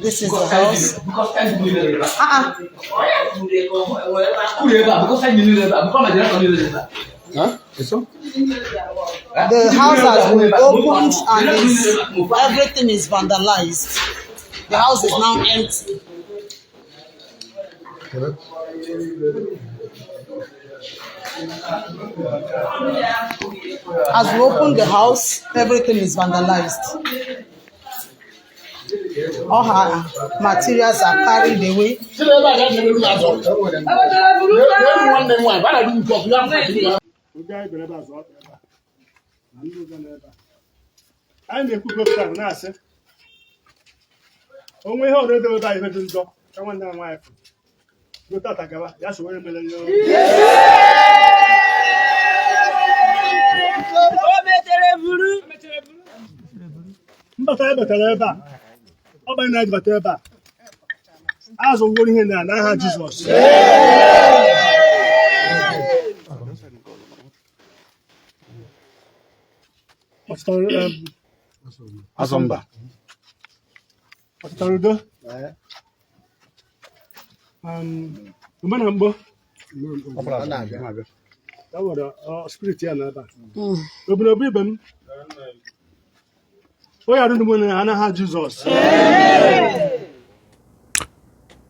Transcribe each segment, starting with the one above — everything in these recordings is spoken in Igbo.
This is the house. Ah, ah. The house has been opened and is, everything is vandalized. The house is now empty. As we open the house, everything is vandalized. All her materials are carried away. Anyị na-ekwu taa na-asị o nwe ihe ọrụ edobe ebe a, ihe dị njọ ka nwanne ya nwaanyị fụrụ ruo tata gaba ya so onye mere ihe. Mbata anyị batara ebe a, ọ banye na anyị bata ebe a, azụwo ihe na n'aha Jizọs. Asọmba. Ọtụtara udo mgbe na mgbo ya nwere spirit ya n'ebe a obodo ibe m onye arụ ndụ na n'aha Jizọs.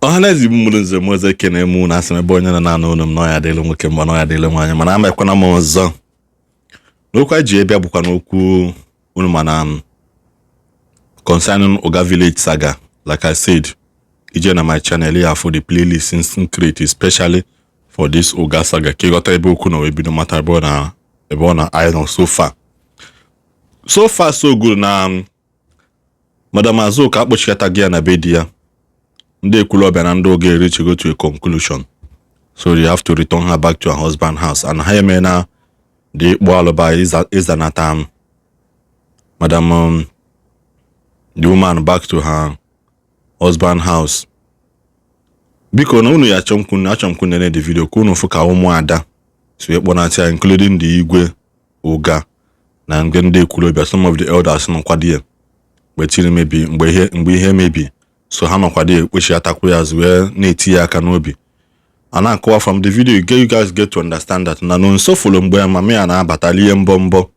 Ọhaneze Igbo mụrụ nze m ọzọ, ekene mụ na asị m ebe onye nọ na-anụ olu m na ọ ya adịla nwoke mma, na ọ ya adịla nwaanyị, mana amekwana m ọzọ n'okwu anyị ji bịa bụkwa n'okwu unu mana concerning Uga Village saga. Like I said, ije na my channel ya for the playlist m create especially for this Uga saga ka ịghọta ebe okwu na wee bido, mata ebe ọ na anyị nọ. So far, so far so good na Madam Azuka akpọchikọtaghị ya na be di ya. Ndị Ekwulọbịa na ndị Uga reach to a conclusion, so they have to return her back to her husband house, and ha emena the ịkpọ alụba ịzanata madam the woman back to her husband house. Biko na unu ya achọ nkwu achọ nkwu nene the video ka unu fụ ka ụmụada si wee kpọnata ya, including the Igwe Uga na nke ndị Ekwulọbịa. Some of the elders nọkwa there mgbe tiri mebi, mgbe ihe mebi, so ha nọkwa there ekpechiatakwu ya azụ wee na-eti ya aka n'obi. A na-akọwa from the video, you guys get to understand that na Nonso fụrụ mgbe mama ya na-abata lie mbọ mbọ.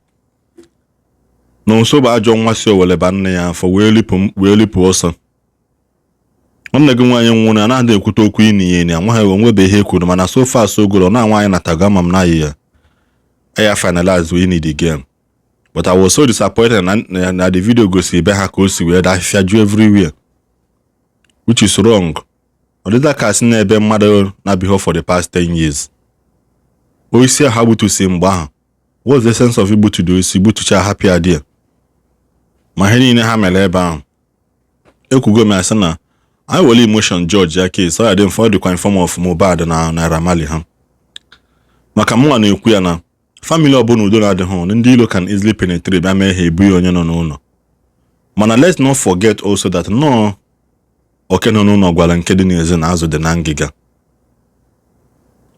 Nonso bụ ajọ nwa si owele ba nne ya afọ wee lipụ ọsọ. Nwanne gị nwaanyị nwụrụ, anaghị ekwute okwu ini ya eni, anwaghị onwebe ihe ekwuru, mana so far so good. Ọ na nwaanyị natago ama m na ya ya finalize wee the game, but I was so disappointed na the video gosiri be ha ka o si wee daa ahịhịa ju everywhere, which is wrong. Ọ dịda ka asị na ebe mmadụ na-abịghọ for the past 10 years, osisi ha gbutusi mgbe ahụ. What's the sense of igbutu the osisi, gbutucha, hapụ ya there? Ma ihe niile ha mere ebe ahụ, ekwugo m ya sị na anyị were emotion judge ya case, ọ ya dị mfe. Ọ dịkwa in form of Mohbad na Naira Marley ha, maka mụnwa na-ekwu ya na family ọbụla udo na-adịghị, ndị ilo can easily penetrate bịa mee ha ebu ya onye nọ n'ụlọ. Mana let's not forget also that nnọọ oke nọ n'ụlọ gwara nke dị n'ezi na azụ dị na ngịga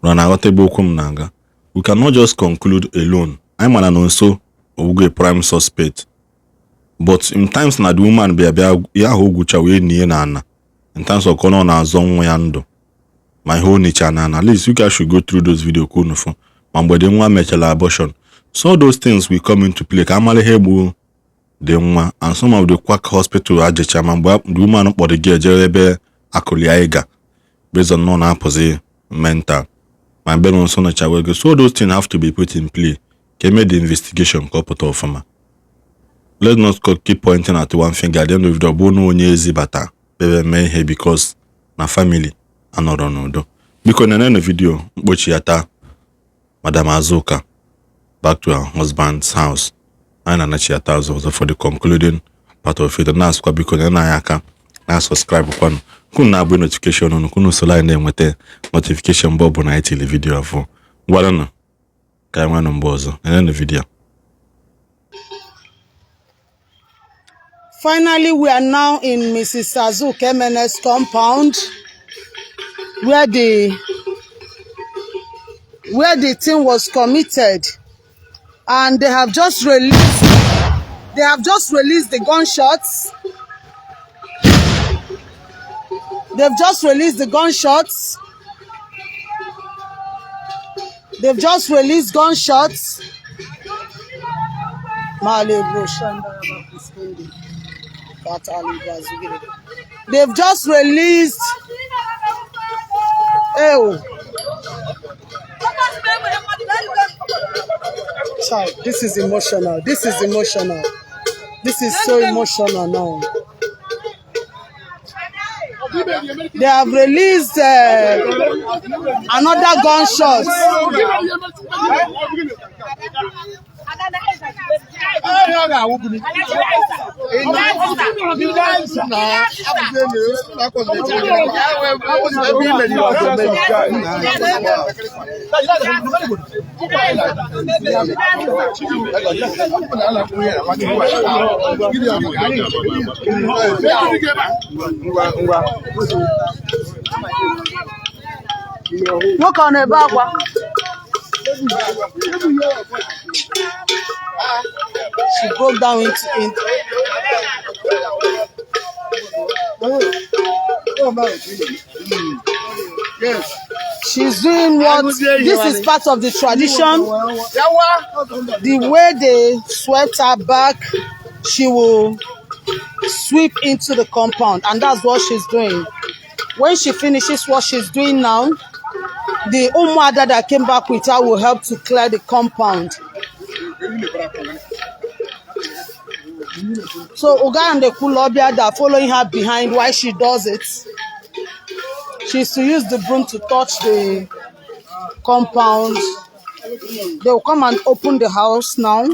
na na-aghọta ebe okwu m na-aga. We cannot just conclude alone. Anyị mara na Nonso owugo a prime suspect, but in times na the woman bịa bịa ya ahụ ogwucha wee nie na ana, in terms of ka ọ na-azọ nwa ya ndụ, ma ihe o nicha na ana. At least you guys should go through those video ka unu fụ ma mgbe dị nwa mechara abortion. So all those things will come into play ka amara ihe gbu dị nwa, and some of the quack hospital ajecha, ma mgbe the woman kpọrọ gị ejere ebe akụli ya ịga based on nọ na-apụzi mental, ma mgbe nọ nso nọcha wee go. So all those things have to be put in play ka eme the investigation ka ọ pụta ọfụma. Let's not keep pointing at one finger. At the end of the day, ọ bụrụ na onye ezi bata bebe mee ihe because na family anọrọ n'udo. Biko nenenu video mkpochi ya taa Madam Azuka back to her husband's house. Anyị na-anachiata azụ ọzọ for the concluding part of it. Na-asịkwa, biko nyere anyị aka na subscribe kwanụ, kunu na-agba notification unu, kunu soro anyị na-enweta notification mgbe ọbụla anyị tiri video afọ. Ngwanụ, ka anyị nwanụ mgbe ọzọ. Nenenu video. Finally, we are now in Mrs. Azuka Emene's compound where the thing was committed, and they have just released the gunshots. They've just released the gunshots. They've just released gunshots. They've just released. Oh. Child, this is emotional. This is emotional. This is so emotional now. They have released another gunshot. Nwoke ọ na-ebe akwa? She broke down into She's doing what this is part of the tradition. The way they swept her back, she will sweep into the compound, and that's what she's doing. When she finishes what she's doing now, the Umuada that came back with her will help to clear the compound. So Uga and the Kulobia that are following her behind while she does it. She's to use the broom to touch the compound. They will come and open the house now.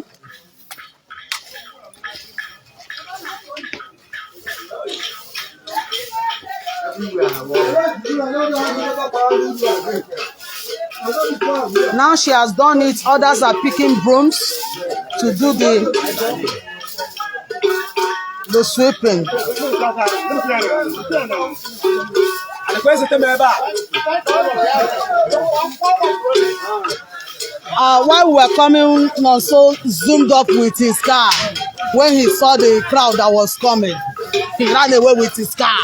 Now she has done it. Others are picking brooms to do the sweeping. While we were coming, Nonso zoomed up with his car when he saw the crowd that was coming. He ran away with his car.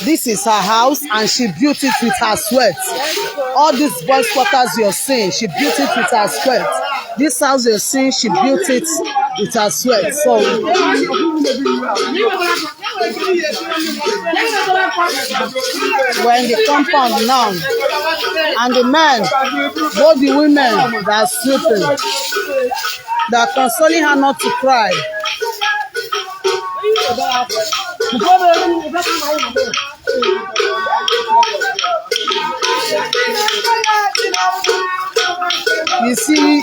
This is her house, and she built it with her sweat. All these boys' quarters you're seeing, she built it with her sweat. This house you're seeing, she built it with her sweat. So we're in the compound now, and the men, both the women that are sleeping, they are consoling her not to cry. You see,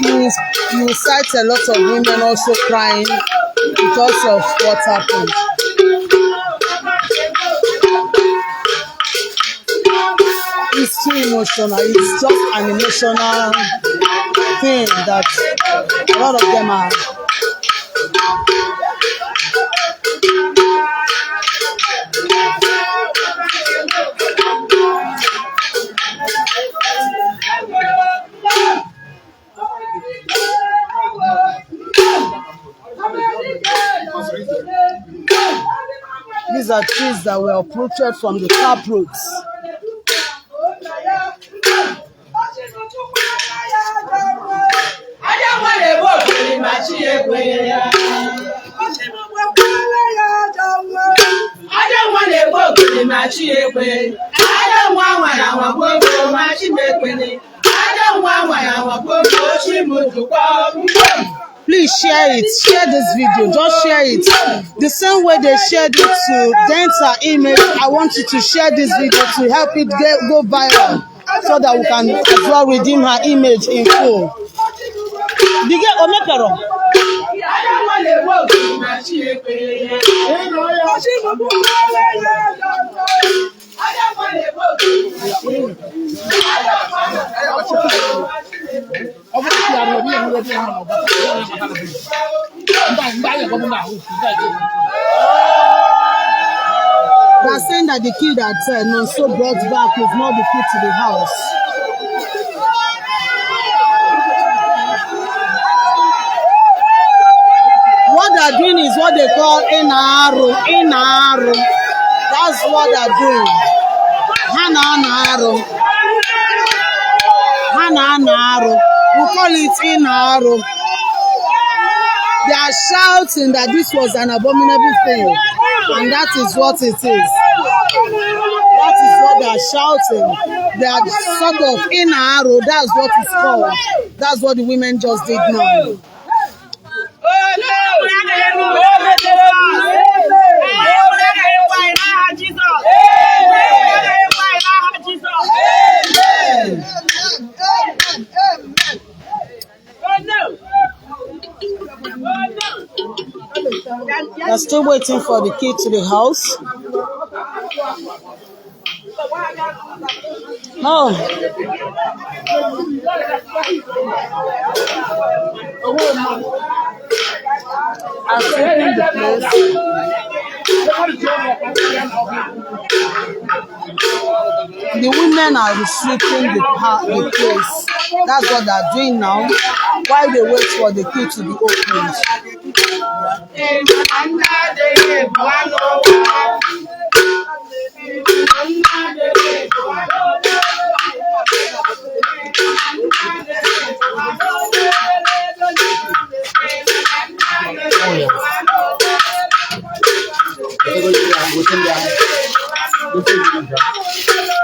you sight a lot of women also crying because of what happened. It's too emotional. It's just an emotional thing that a lot of them are. These are trees that were uprooted from the tap roots. Please share it. Share this video. Just share it. The same way they shared it to dent her image, I want you to share this video to help it go viral. so that we can as well redeem her image in full. The girl omepero. They are saying that the key that Nonso brought back is not the key to the house. What they are doing is what they call inaru. Inaru. That's what they are doing. Ha na arụ. Ha na arụ. We call it inaru. They are shouting that this was an abominable thing, and that is what it is. That is what they are shouting. They are sort of inaru. That's what it's called. That's what the women just did now. They're still waiting for the key to the house. Oh. Are sweeping the place. The women are sweeping the place. That's what they're doing now while they wait for the key to be opened.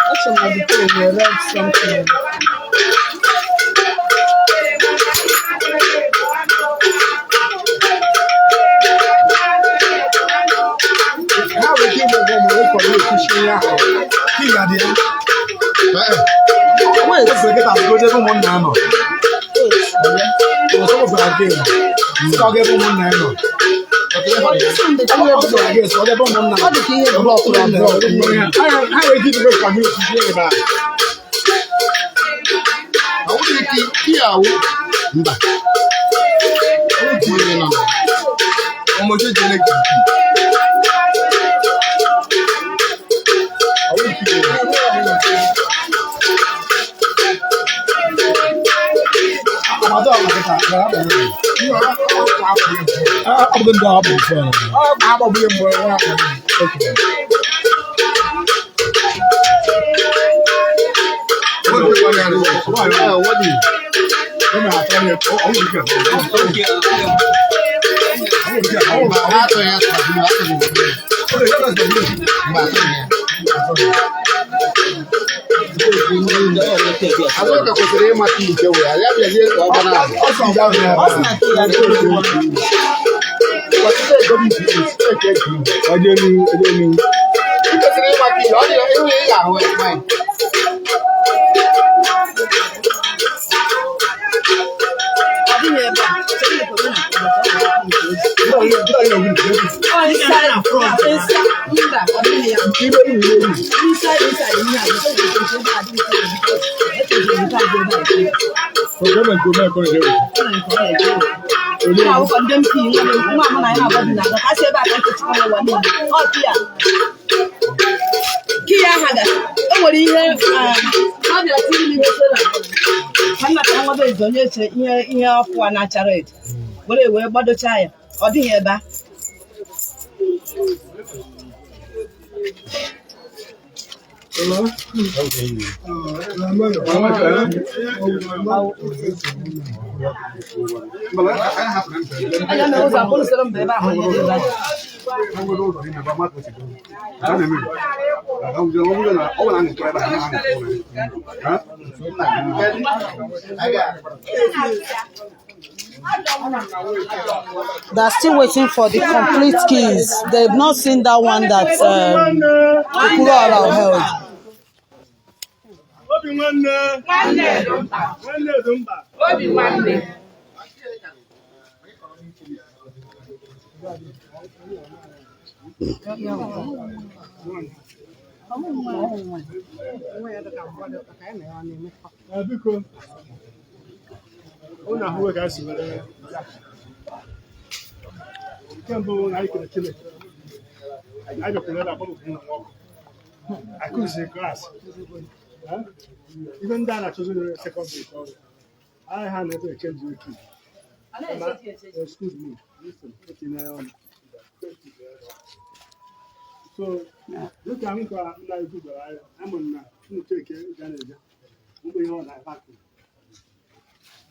Actually, the key will read something. Wait. But this one, the key How the key block and block? Ihe ọkụ a na-acha red were wee gbadochaa ya, ọ dịghị ebe a. They're still waiting for the complete keys. They've not seen that one that Okwuluora held. Obi nwanne. Nwanne dị mkpa. Nwanne dị mkpa. Obi nwanne. Biko, ụnụ ahụwe ka anyị si were bịa. Nke mbụ na anyị kere Chineke. Anyị bịakwara ebe a gbapụrụ ụlọ ọkụ. Akụziri klaasị. Ihe ndị a na-achọzi na sekọndịrị ka ọrụ. Anyị ha na-ebe echenji otu. Excuse me, listen, etinye ya ọnụ. So, dịka nkwa nna ikwu gwara anyị, ama m na nnukwu eke ga na-eje. Ụmụ ihe ọ na-aba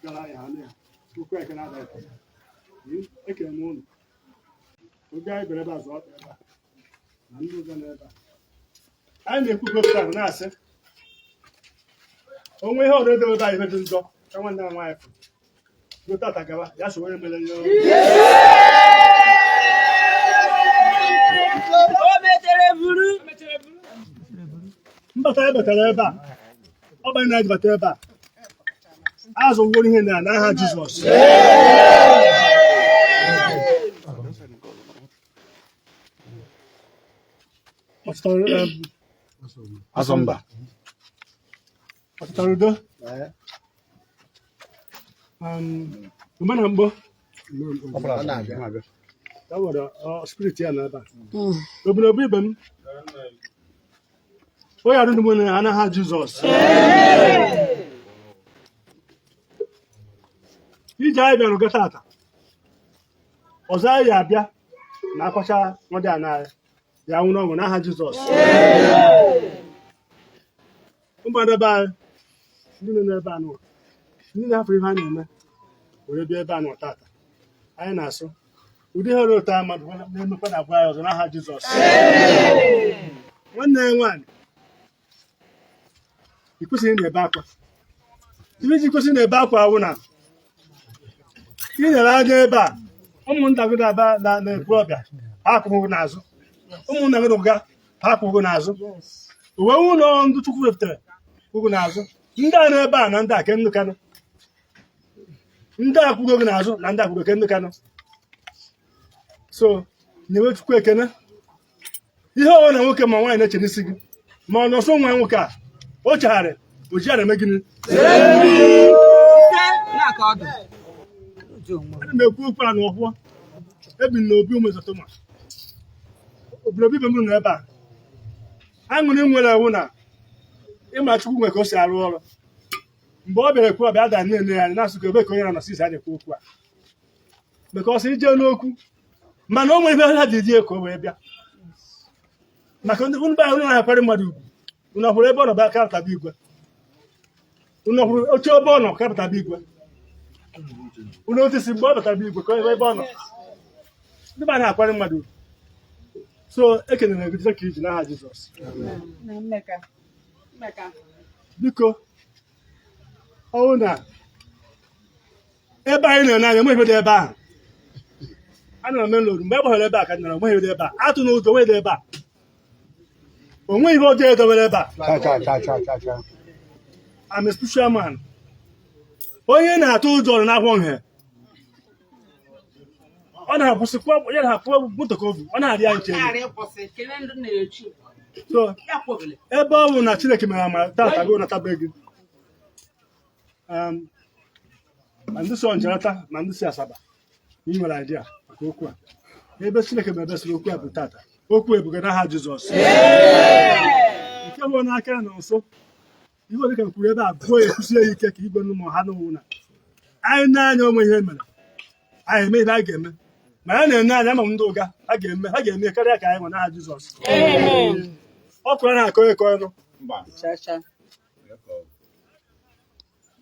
gara ya anụ ya. Okwu eke na-ada. Ekere m ụnụ. Oge anyị bịara ebe a zụọ ọkpa ebe a. Na ndị ụzọ nọ ebe a. Anyị na-ekwu gọpụta na-asị onwe ihe ọrụ edebe ebe anyị ihe dị njọ ka nwanne m nwaanyị pụrụ. Ruo tata gaba, ya so onye mere ihe ọrụ. O metere buru. Mbata anyị batara ebe a, ọ banyere na anyị bata ebe a, azụwo ihe na n'aha Jizọs. Ọtụtara, Asọmba. ọtụtara udo. Mgbe na mgbo, Ọ na-abịa. ya nwere spirit ya nọ ebe a. Obodo ibe m, onye arụ ndị na n'aha Jizọs. Ije anyị bịara ụga tata, ọzọ anyị ya abịa na akwacha nwadị ana anyị ya nwụrụ ọṅụ n'aha Jizọs. Ụmụada be anyị, ndị nọ n'ebe a nọ, ndị na-afọ ihe a na-eme were bịa ebe a nọ tata, anyị na-asụ ụdị ihe ọrụ ụtọ mmadụ na-emekwa na agwa anyị ọzọ n'aha Jizọs. Nwanne ya nwaanyị, ị kwesịghị na-ebe akwa. Ihe ji kwesị na-ebe akwa awụ na ị nyere anya ebe a, ụmụnta gị na-aba na-ekwu ọbịa ha akwụghị n'azụ, ụmụnna gị na-ụga ha akwụghị n'azụ, uwe ụlọ ndị Chukwu wepụtara kwụghị n'azụ, ndị a n'ebe a na ndị a ke ndị kanụ, ndị a kwụgo gị n'azụ na ndị a kwụgo ke ndị kanụ. So nyewe Chukwu ekene. Ihe ọbụla na nwoke ma nwaanyị na-eche n'isi gị, ma ọ nọsọ nwa nwoke a o chegharị o ji ya na-eme gịnị? Ana m ekwu okwu a na ọhụọ ebi m n'obi ụmụ Ezotoma. Obodo ibe m nọ ebe a. Aṅụrị nwere ewu na ịma Chukwu nwe ka o si arụ ọrụ. Mgbe ọ bịara ekwu ọbịa ada na-ele ya anya na-asụ ka ebe ka onye na sisi a na-ekwu okwu a. Because ije n'okwu mana o nwere ibe ha ji dị ka o wee bịa. Maka ndị unu unu na-akwari mmadụ ugwu. Unu hụrụ ebe ọ nọ bịa kapụtaba igwe. Unu hụrụ oche ebe ọ nọ kapụtaba igwe. Unu otisi mgbe ọ batara igwe ka ebe ọ nọ. Ndị be na-akwari mmadụ ugwu. So ekelere gị ka iji n'aha Jizọs. Biko, ọwụ na ebe anyị na-ene anya onweghị ebe dị ebe ahụ. Anọrọ m n'olu mgbe e gbaghara ebe a ka nọrọ onweghị ebe dị ebe a. Atụ n'ụjọ onweghị dị ebe a. Onweghị ihe ọjọọ edobere ebe a. Cha cha cha cha cha cha. I'm a spiritual man. Onye na-atụ ụjọ nọ n'akwọ nha. Ọ na-akwụsịkwa ya na-akwụ moto ka ovu, ọ na-arị ya nche. So ebe ọ bụ na Chineke mere amara tata gị nata be gị. Ma ndị si Ọnịcha ma ndị si Asaba, ị nwere idea maka okwu a. Ebe Chineke mere ebesịrị okwu a bụ tata. Okwu ebuga n'aha Jizọs. Nke bụ n'aka ya nọ nso. Ihe dịka kwuru ebe a gụọ ya ekwusie ya ike ka igwe nụ ha n'ụwụ na anyị na-anya onwe ihe mere anyị eme ihe anyị ga-eme, ma ya na-ene anya ama m ndị ụga ha ga-eme ha ga-eme karịa ka anyị nwe n'aha Jizọs. Ọ kwara na-akọ ịkọ ọnụ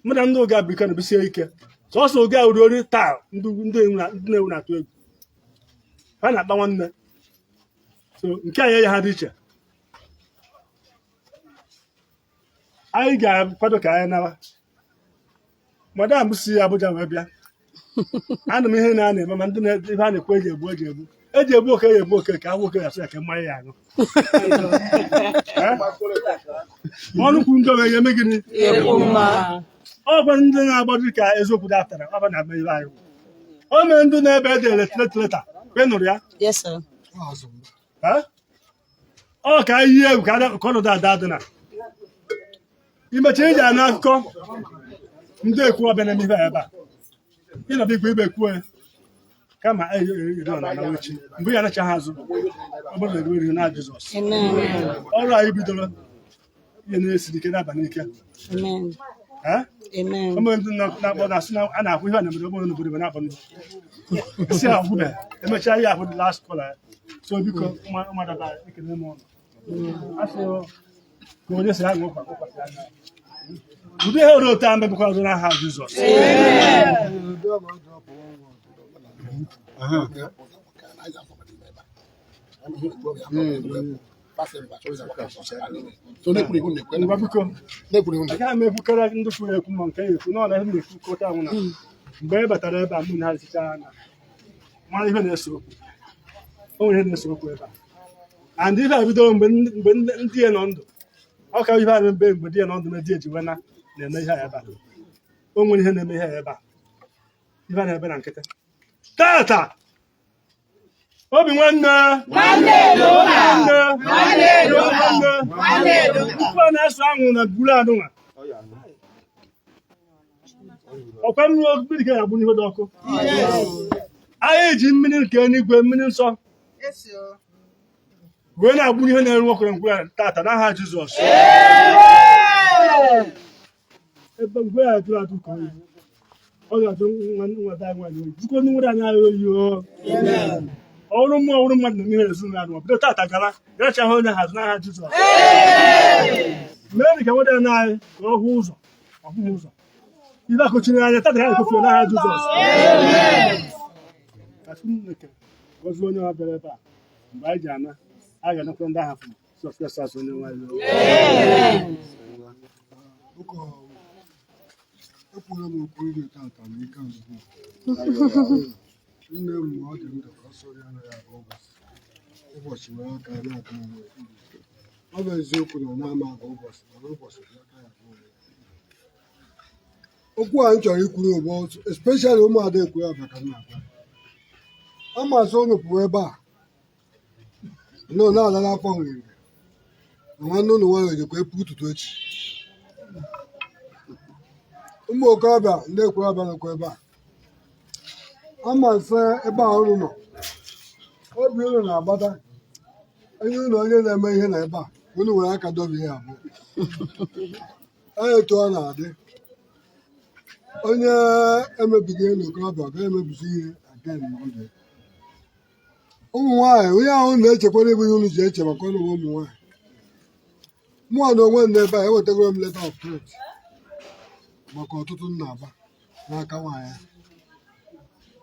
mụ na ndị ụga bụ ike na busie ike sọsọ ụga uru ori taa ndị na-ewu na-atụ egwu ha na-akpa nwanne. So nke anyị ya ha dị iche. Anyị ga-akwado ka anyị nawa. Madam si Abuja wee bịa. Anụ m ihe na a na-eme ma ndị ihe a na-ekwu eji egbu eji egbu. Eji egbu oke, ya egbu oke ka agwụ oke ya sị ya ka mmanya ya aṅụ. Eh? Ọnụ kwu ndị ọbịa ya eme gịnị? Ọ bụ ndị na-agbado ka eziokwu dapụtara, ọ bụ na eme ibe anyị. O mere ndị na-ebe edere threat letter, ị nụrụ ya? Yes, sir. Eh? Ọ ka iyi egwu ka ka ọnọdụ ada dị na imecha iji anụ akụkọ ndị ekwu ọbịa na-eme ife ebe a ịnọdụ igwe ibe ekwuo ya kama eri na na echi mgbe ya anachaghị azụ ọ bụrụ na eru eru na Jizọs. Amen. Ọrụ anyị bidoro ihe na-esiri ike na-aba n'ike. Amen. Eh? Amen. Ụmụ ndị na-akpọ na-asị na a na-akwụ ihe a na-emere ọbụrụ n'obodo na-akpọ ndị si agwụbe emechaa ihe ahụ, the last caller. So biko, ụmụadaba, ekene m ụnụ. Asị ka onye si aṅụ ụkwa ụkwa si aṅụ ụdị ihe ruo otu a mebekwa ọzọ n'aha Jizọs. Ngwa, biko, agaghị m ekwukere ndị kwuru ekwu ma nke ya ekwu na ọ na ihe m na-ekwu kọta ahụ na mgbe e batara ebe a, mụ na ha esichara anya mara ihe na-ese okwu. O nwere ihe na-ese okwu ebe a, and ife a bidoro mgbe ndị ya nọ ndụ. Ọ ka ife a mgbe di ya nọ ndụ na di ejiwe na na-eme ihe a ebe a. O nwere ihe na-eme ihe a ebe a, ife a na-ebe na nkịtị tata. Obi nwanne, nwanne, nwanne, nwanne, tupu a na-asụ anwụ na gburu anụnwa ọkwa mmiri mmiri ka ya-agbụ n'ihe dị ọkụ. Anyị ji mmiri nke eluigwe, mmiri nsọ, wee na-agbụ ihe na-eru ọkụ na ngwuru tata n'aha Jizọs. Ebe ngwe ya jụrụ ajụ ka oyi ọ ga-ajụ nwa nwata anyị nwaanyị oyi jikwa ndị nwere anyị agha oyi o ọrụ mmụọ ọrụ mmadụ na ihe ezinụlọ anụ bido tata gara gachaghị onye hazi n'aha Jizọs. Mee ka nweta anyị ka ọ hụ ụzọ, ọ hụghị ụzọ ibe akụchiri anya tata ya ekofere n'aha Jizọs. Ka Chineke gọzie onye ọ bịara ebe a. Mgbe anyị ji ana, a ga-anakwa ndị ahụ fụrụ Jizọs Kraịst asụ onye nwaanyị. Ụkọ ekwuola m okwu iri tata na ike nzuzo nne m ma ọ dị ndụ ka ọ sọrọ ya anaghị aga ụbọchị ụbọchị were aka ya na-aga onwe ya. Ọ bụ eziokwu na ọ na-ama aga ụbọchị, mana ụbọchị bụ aka ya aga onwe ya. Okwu a m chọrọ ikwuru bụ especially ụmụada ekwuru abịa ka m na-agwa amasị unu pụọ ebe a nọ na-ala n'afọ nriri na nwanne unu nwaanyị jikwa epu ụtụtụ echi. Ụmụ okorobịa ndị ekwurọbịa nọkwa ebe a, amasị ebe a unu nọ, obi unu na-agbata onye unu onye na-eme ihe na ebe a, unu were aka dobe ihe abụọ. Etu ọ na-adị, onye emebighị ihe n'okorobịa, ọ gaghị emebizi ihe again na ndụ ya. Ụmụ nwaanyị, onye ahụ na-echekwara ịbụ ihe unu ji eche maka ọnụ ụmụ nwaanyị. Mụnwa na onwe m n'ebe a, ewetagoro m letter of threat maka ọtụtụ nna agba n'aka nwaanyị a.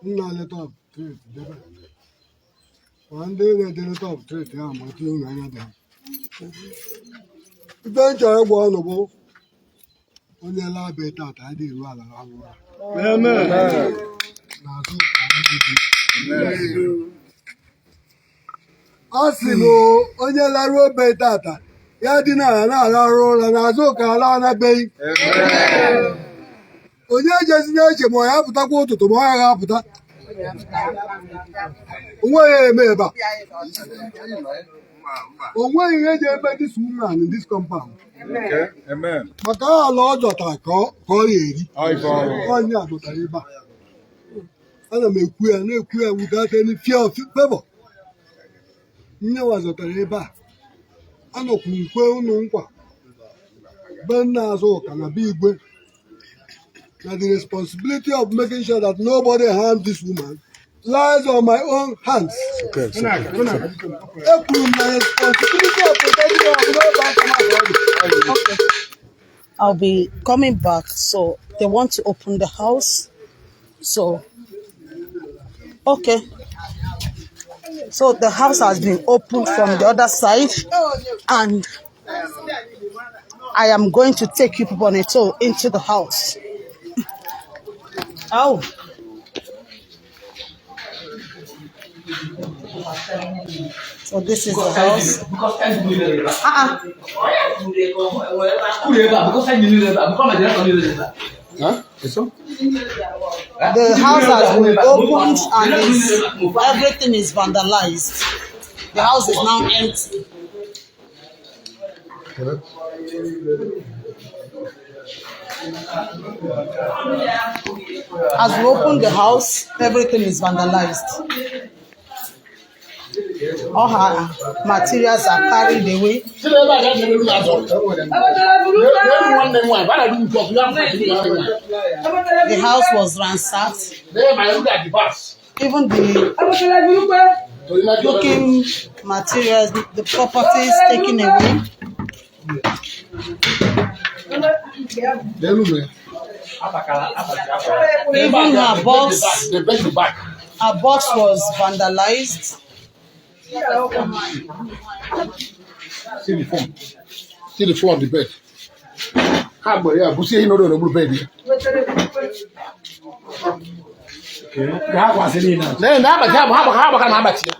Nna letter of threat debe ma ndị na-ede letter of threat ahụ ma tinye unu anya dị ha. Ife m chọrọ ịgwa ọnụ bụ onye laa be tata adịghị eru ala rahụ ụra. Amen. N'azụ ka anyị dị. A sị m onye laruo be tata ya dị n'ala na-arahụ ụra n'azụ ka ala anabeghị. Onye ejezi na-eche ma ọ ya apụtakwa ụtụtụ ma ọ ya ga-apụta onweghị ya eme ebe a. Onweghị ihe eji eme this woman in this compound. Amen. Maka ala ọ dọtara ka ọ ya eri onye a dọtara ebe a. Ana m ekwu ya, na-ekwu ya without any fear of favor. Nne wa zọtara ebe a, anọkwu nkwe unu nkwa be nna Azụka na be Igwe na the responsibility of making sure that nobody harms this woman lies on my own hands. Ekwuru m na responsibility of protecting her bụ n'obe aka m abụọ dị. I'll be coming back. So they want to open the house. So, okay. So the house has been opened from the other side, and I am going to take you people on a tour into the house. Oh. So this is the house. Ah, the house has been opened and is, everything is vandalized. The house is now empty. As we open the house, everything is vandalized. All her materials are carried away. The house was ransacked. Even the cooking materials, the properties taken away. Even her box was vandalized. See the form. See the floor of the bed. Ha gbere ya busie ihe n'ụlọ n'okpuru bed ya. Nee, na agbati ha ha agbaka na agbati ya.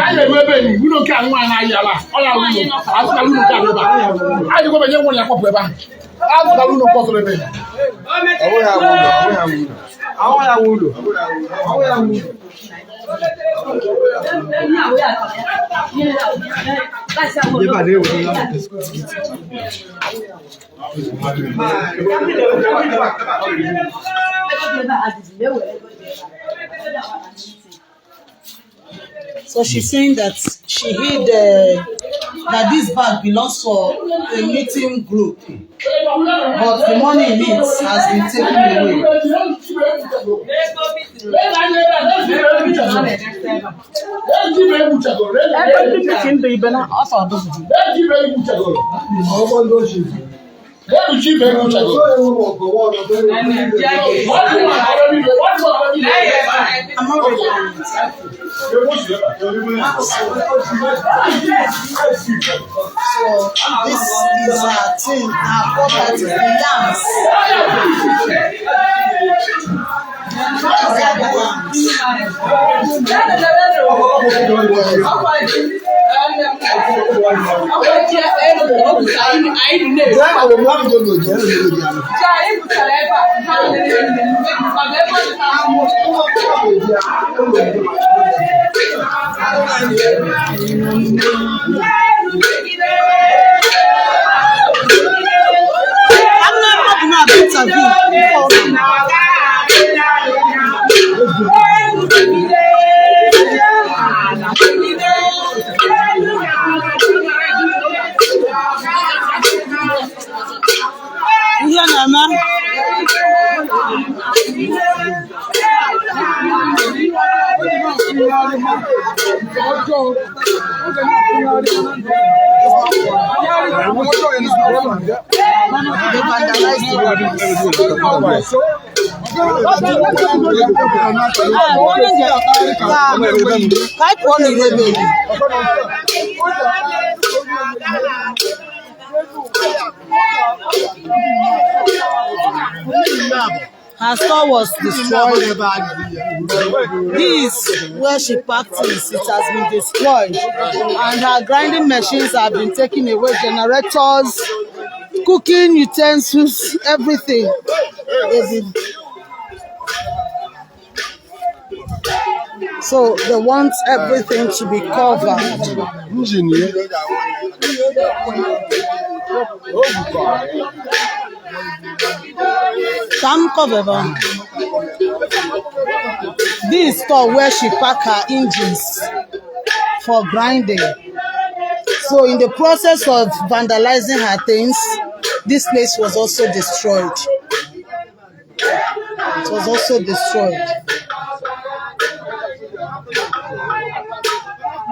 Anyị na-eru ebe enyi, ụlọ nke a nwaanyị na-ayị ala, ọ ya ụlọ, azụtara ụlọ nke a ebe a. Anyị dịkwa ebe nye nwere ya kpọpụ ebe ahụ. Azụtara ụlọ nke ọzọ ebe. So she's saying that she hid that this bag belongs for a meeting group, but the money in it has been taken away. I'm not ready. So this is her thing, her property, the yams. These are the yams. I'm not having an interview. Ihe na-eme. They vandalized the place. Ka anyị pụọ n'ire ebe gị. Her store was destroyed. This where she packed things, it has been destroyed. And her grinding machines have been taken away, generators, cooking utensils, everything. They've been... So they want everything to be covered. Come cover. This store where she pack her engines for grinding. So in the process of vandalizing her things, this place was also destroyed. It was also destroyed.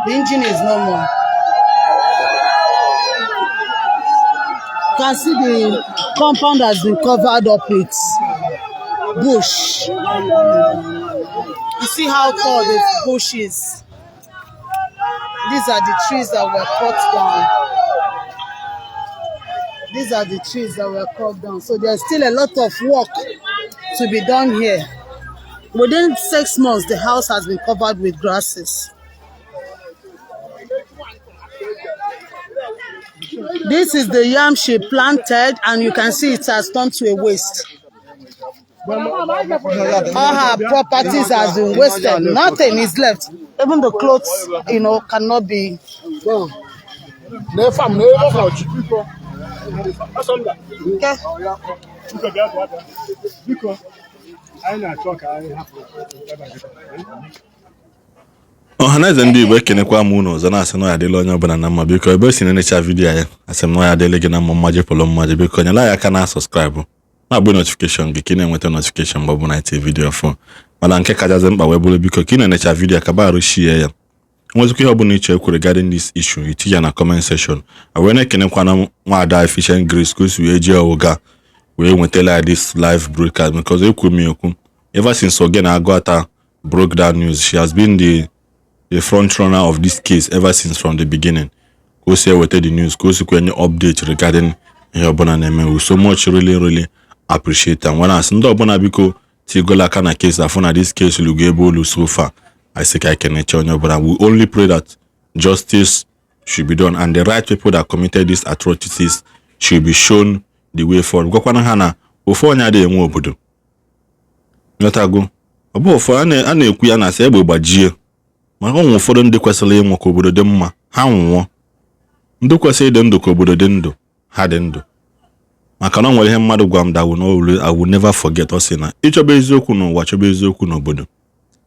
The engine is no more. You can see the compound has been covered up with bush. You see how tall the bush is. These are the trees that were cut down. These are the trees that were cut down. So there's still a lot of work to be done here. Within 6 months, the house has been covered with grasses. This is the yam she planted, and you can see it has turned to a waste. All her properties has been wasted. Nothing is left. Even the clothes cannot be. Na farm na ebe ọ kọrọ ji. Ọsọ mba. Okay. Biko, bịa bịa bịa. Biko, anyị na-achọ ka anyị hapụ ebe a kịta. Ọhaneze ndị Igbo, ekenekwa m unu ọzọ, na-asị na ọ ya adịla onye ọbụla na mma. Biko, ebe o si na-enecha video ya, asị m na ọ ya adịla gị na mma, mmaji pụlụ mmaji. Biko, nyela ya aka na subscribe, na-agbụ notification gị ka ị na-enweta notification mgbe ọbụla iti video fụ. Mana nke kachasị mkpa wee bụrụ, biko, ka ị na-enecha video, ka barụ share ya. Nwezikwa ihe ọbụla iche ekwu regarding this issue, itinye ya na comment section. A wee na-ekenekwana nwaada Efficient Grace ka o si wee jee ụga wee nwetala ya this live broadcast, because ekwu m ya ekwu, ever since Ogene Agụata broke that news, she has been the front runner of this case ever since from the beginning. Ka o si eweta the news, ka o sikwa enye update regarding ihe ọbụla na-eme, we so much really really appreciate am. Nwere asị ndị ọbụla, biko, tigola aka na case afụ na this case lugo ebe olu so far. I sị ka ekenecha onye ọbụla. We only pray that justice should be done and the right people that committed these atrocities should be shown the way forward. Gwakwana ha na ofu onye adịghị enwe obodo. Nghọtago? Ọ bụ ụfọdụ a na-ekwu ya na asị egbe gbajie, maka ụmụ ụfọdụ ndị kwesịrị ịnwụ ka obodo dị mma, ha nwụọ. Ndị kwesịrị ịdị ndụ ka obodo dị ndụ, ha dị ndụ. Maka na ọ nwere ihe mmadụ gwa m that I will never forget. Ọ sị na ịchọba eziokwu n'ụwa, chọba eziokwu n'obodo,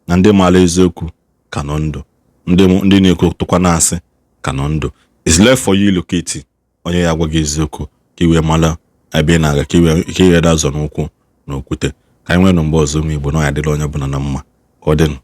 na ndị maara eziokwu ka nọ ndụ, ndị na-ekwu tụkwa na-asị ka nọ ndụ. It's left for you locate onye ya agwa gị eziokwu ka i wee mara ebe ị na-aga, ka i wee dazọ n'ụkwụ na okwute. Ka anyị nwee nụ mgbe ọzọ, ụmụ Igbo, na ọ ya adịla onye ọbụla na mma. Ka ọ dịnụ.